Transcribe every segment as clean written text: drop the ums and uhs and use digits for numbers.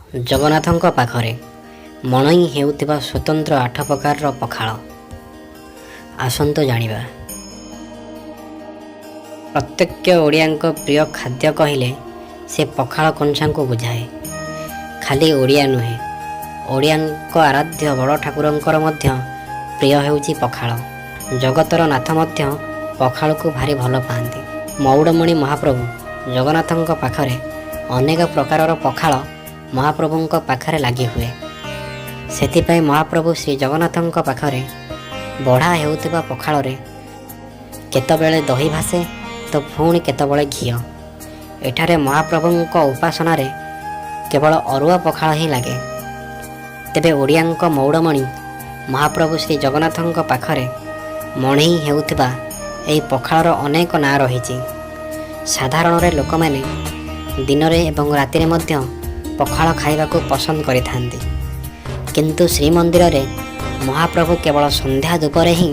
ଜଗନ୍ନାଥଙ୍କ ପାଖରେ ମଣଇ ହେଉଥିବା ସ୍ୱତନ୍ତ୍ର 8 ପ୍ରକାରର ପଖାଳ। ଆସନ୍ତୁ ଜାଣିବା। ପ୍ରତ୍ୟେକ ଓଡ଼ିଆଙ୍କ ପ୍ରିୟ ଖାଦ୍ୟ କହିଲେ ସେ ପଖାଳ କଂସାଙ୍କୁ ବୁଝାଏ। ଖାଲି ଓଡ଼ିଆ ନୁହେଁ, ଓଡ଼ିଆଙ୍କ ଆରାଧ୍ୟ ବଡ଼ ଠାକୁରଙ୍କର ମଧ୍ୟ ପ୍ରିୟ ହେଉଛି ପଖାଳ। ଜଗତର ନାଥ ମଧ୍ୟ ପଖାଳକୁ ଭାରି ଭଲ ପାଆନ୍ତି। ମଉଡ଼ମଣି ମହାପ୍ରଭୁ ଜଗନ୍ନାଥଙ୍କ ପାଖରେ ଅନେକ ପ୍ରକାରର ପଖାଳ ମହାପ୍ରଭୁଙ୍କ ପାଖରେ ଲାଗି ହୁଏ। ସେଥିପାଇଁ ମହାପ୍ରଭୁ ଶ୍ରୀ ଜଗନ୍ନାଥଙ୍କ ପାଖରେ ବଢ଼ା ହେଉଥିବା ପଖାଳରେ କେତେବେଳେ ଦହି ଭାସେ ତ ପୁଣି କେତେବେଳେ ଘିଅ। ଏଠାରେ ମହାପ୍ରଭୁଙ୍କ ଉପାସନାରେ କେବଳ ଅରୁଆ ପଖାଳ ହିଁ ଲାଗେ। ତେବେ ଓଡ଼ିଆଙ୍କ ମଉଡ଼ମଣି ମହାପ୍ରଭୁ ଶ୍ରୀ ଜଗନ୍ନାଥଙ୍କ ପାଖରେ ମଣେଇ ହେଉଥିବା ଏହି ପଖାଳର ଅନେକ ନାଁ ରହିଛି। ସାଧାରଣରେ ଲୋକମାନେ ଦିନରେ ଏବଂ ରାତିରେ ମଧ୍ୟ ପଖାଳ ଖାଇବାକୁ ପସନ୍ଦ କରିଥାନ୍ତି। କିନ୍ତୁ ଶ୍ରୀମନ୍ଦିରରେ ମହାପ୍ରଭୁ କେବଳ ସନ୍ଧ୍ୟା ଧୂପରେ ହିଁ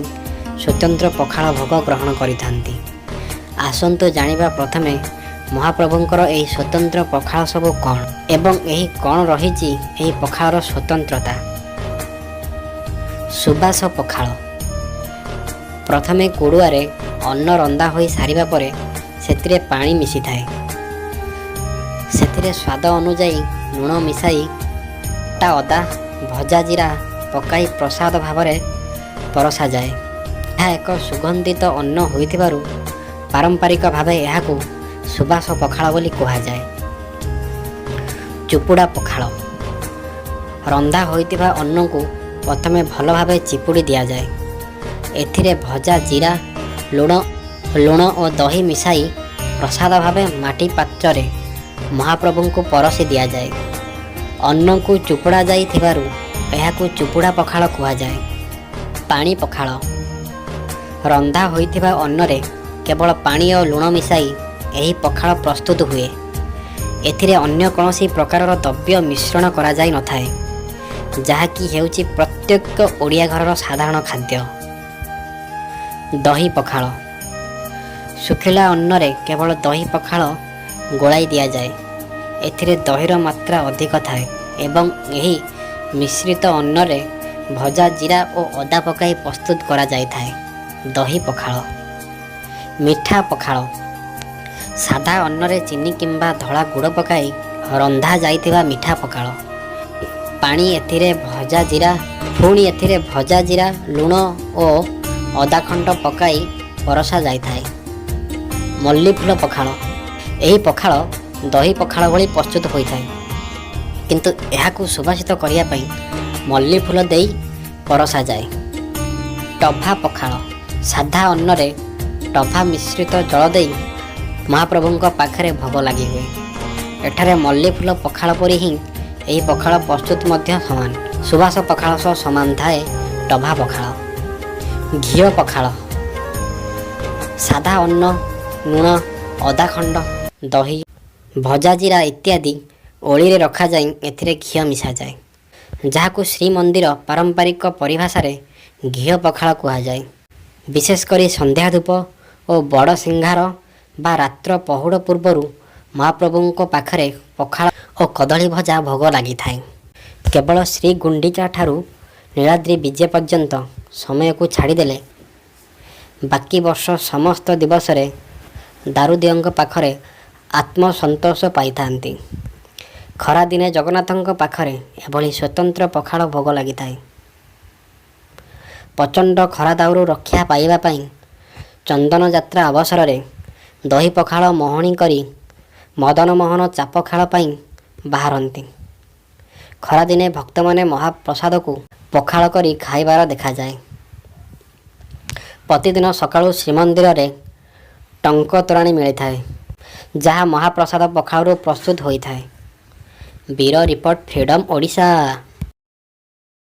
ସ୍ୱତନ୍ତ୍ର ପଖାଳ ଭୋଗ ଗ୍ରହଣ କରିଥାନ୍ତି। ଆସନ୍ତୁ ଜାଣିବା ପ୍ରଥମେ ମହାପ୍ରଭୁଙ୍କର ଏହି ସ୍ୱତନ୍ତ୍ର ପଖାଳ ସବୁ କ'ଣ ଏବଂ ଏହି କ'ଣ ରହିଛି ଏହି ପଖାଳର ସ୍ୱତନ୍ତ୍ରତା। ସୁବାସ ପଖାଳ। ପ୍ରଥମେ କୁଡ଼ୁଆରେ ଅନ୍ନ ରନ୍ଧା ହୋଇ ସାରିବା ପରେ ସେଥିରେ ପାଣି ମିଶିଥାଏ। ସେଥିରେ ସ୍ୱାଦ ଅନୁଯାୟୀ ଲୁଣ ମିଶାଇ ଟା ଅଦା, ଭଜା ଜିରା ପକାଇ ପ୍ରସାଦ ଭାବରେ ପରସାଯାଏ। ଏହା ଏକ ସୁଗନ୍ଧିତ ଅନ୍ନ ହୋଇଥିବାରୁ ପାରମ୍ପରିକ ଭାବେ ଏହାକୁ ସୁବାସ ପଖାଳ ବୋଲି କୁହାଯାଏ। ଚୁପୁଡ଼ା ପଖାଳ। ରନ୍ଧା ହୋଇଥିବା ଅନ୍ନକୁ ପ୍ରଥମେ ଭଲ ଭାବେ ଚିପୁଡ଼ି ଦିଆଯାଏ। ଏଥିରେ ଭଜା ଜିରା, ଲୁଣ ଓ ଦହି ମିଶାଇ ପ୍ରସାଦ ଭାବେ ମାଟି ପାତ୍ରରେ ମହାପ୍ରଭୁଙ୍କୁ ପରସି ଦିଆଯାଏ। ଅନ୍ନକୁ ଚୁପୁଡ଼ା ଯାଇଥିବାରୁ ଏହାକୁ ଚୁପୁଡ଼ା ପଖାଳ କୁହାଯାଏ। ପାଣି ପଖାଳ। ରନ୍ଧା ହୋଇଥିବା ଅନ୍ନରେ କେବଳ ପାଣି ଓ ଲୁଣ ମିଶାଇ ଏହି ପଖାଳ ପ୍ରସ୍ତୁତ ହୁଏ। ଏଥିରେ ଅନ୍ୟ କୌଣସି ପ୍ରକାରର ଦ୍ରବ୍ୟ ମିଶ୍ରଣ କରାଯାଇ ନଥାଏ, ଯାହାକି ହେଉଛି ପ୍ରତ୍ୟେକ ଓଡ଼ିଆ ଘରର ସାଧାରଣ ଖାଦ୍ୟ। ଦହି ପଖାଳ। ଶୁଖିଲା ଅନ୍ନରେ କେବଳ ଦହି ପଖାଳ ଗୋଳାଇ ଦିଆଯାଏ। ଏଥିରେ ଦହିର ମାତ୍ରା ଅଧିକ ଥାଏ ଏବଂ ଏହି ମିଶ୍ରିତ ଅନ୍ନରେ ଭଜା ଜିରା ଓ ଅଦା ପକାଇ ପ୍ରସ୍ତୁତ କରାଯାଇଥାଏ ଦହି ପଖାଳ। ମିଠା ପଖାଳ। ସାଧା ଅନ୍ନରେ ଚିନି କିମ୍ବା ଧଳା ଗୁଡ଼ ପକାଇ ରନ୍ଧା ଯାଇଥିବା ମିଠା ପଖାଳ। ପାଣି ଏଥିରେ ଭଜା ଜିରା ପୁଣି ଏଥିରେ ଭଜା ଜିରା, ଲୁଣ ଓ ଅଦା ଖଣ୍ଡ ପକାଇ ପରସା ଯାଇଥାଏ। ମଲ୍ଲିଫୁଲ ପଖାଳ। ଏହି ପଖାଳ ଦହି ପଖାଳ ଭଳି ପ୍ରସ୍ତୁତ ହୋଇଥାଏ, କିନ୍ତୁ ଏହାକୁ ସୁବାସିତ କରିବା ପାଇଁ ମଲ୍ଲି ଫୁଲ ଦେଇ ପରସାଯାଏ। ଟଭା ପଖାଳ। ସାଧା ଅନ୍ନରେ ଟଭା ମିଶ୍ରିତ ଜଳ ଦେଇ ମହାପ୍ରଭୁଙ୍କ ପାଖରେ ଭୋଗ ଲାଗି ହୁଏ। ଏଠାରେ ମଲ୍ଲି ଫୁଲ ପଖାଳ ପରି ହିଁ ଏହି ପଖାଳ ପ୍ରସ୍ତୁତ ମଧ୍ୟ ସମାନ। ସୁବାସ ପଖାଳ ସହ ସମାନ ଥାଏ ଟଭା ପଖାଳ। ଘିଅ ପଖାଳ। ସାଧା ଅନ୍ନ, ଲୁଣ, ଅଦା ଖଣ୍ଡ, ଦହି, ଭଜା ଜିରା ଇତ୍ୟାଦି ଓଳିରେ ରଖାଯାଇ ଏଥିରେ ଘିଅ ମିଶାଯାଏ, ଯାହାକୁ ଶ୍ରୀମନ୍ଦିର ପାରମ୍ପରିକ ପରିଭାଷାରେ ଘିଅ ପଖାଳ କୁହାଯାଏ। ବିଶେଷ କରି ସନ୍ଧ୍ୟା ଧୂପ ଓ ବଡ଼ ସିଂହାର ବା ରାତ୍ର ପହୁଡ଼ ପୂର୍ବରୁ ମହାପ୍ରଭୁଙ୍କ ପାଖରେ ପଖାଳ ଓ କଦଳୀ ଭଜା ଭୋଗ ଲାଗିଥାଏ। କେବଳ ଶ୍ରୀଗୁଣ୍ଡିଚା ଠାରୁ ନୀଳାଦ୍ରି ବିଜେ ପର୍ଯ୍ୟନ୍ତ ସମୟକୁ ଛାଡ଼ିଦେଲେ ବାକି ବର୍ଷ ସମସ୍ତ ଦିବସରେ ଦାରୁଦିଅଙ୍କ ପାଖରେ ଆତ୍ମସନ୍ତୋଷ ପାଇଥାନ୍ତି। ଖରାଦିନେ ଜଗନ୍ନାଥଙ୍କ ପାଖରେ ଏଭଳି ସ୍ୱତନ୍ତ୍ର ପଖାଳ ଭୋଗ ଲାଗିଥାଏ। ପ୍ରଚଣ୍ଡ ଖରା ଦାଉରୁ ରକ୍ଷା ପାଇବା ପାଇଁ ଚନ୍ଦନ ଯାତ୍ରା ଅବସରରେ ଦହି ପଖାଳ ମହଣି କରି ମଦନମୋହନ ଚାପ ଖେଳ ପାଇଁ ବାହାରନ୍ତି। ଖରାଦିନେ ଭକ୍ତମାନେ ମହାପ୍ରସାଦକୁ ପଖାଳ କରି ଖାଇବାର ଦେଖାଯାଏ। ପ୍ରତିଦିନ ସକାଳୁ ଶ୍ରୀମନ୍ଦିରରେ ଟଙ୍କ ତୋରାଣି ମିଳିଥାଏ, ଯାହା ମହାପ୍ରସାଦ ପଖାଳରୁ ପ୍ରସ୍ତୁତ ହୋଇଥାଏ। Bureau report, freedom Odisha.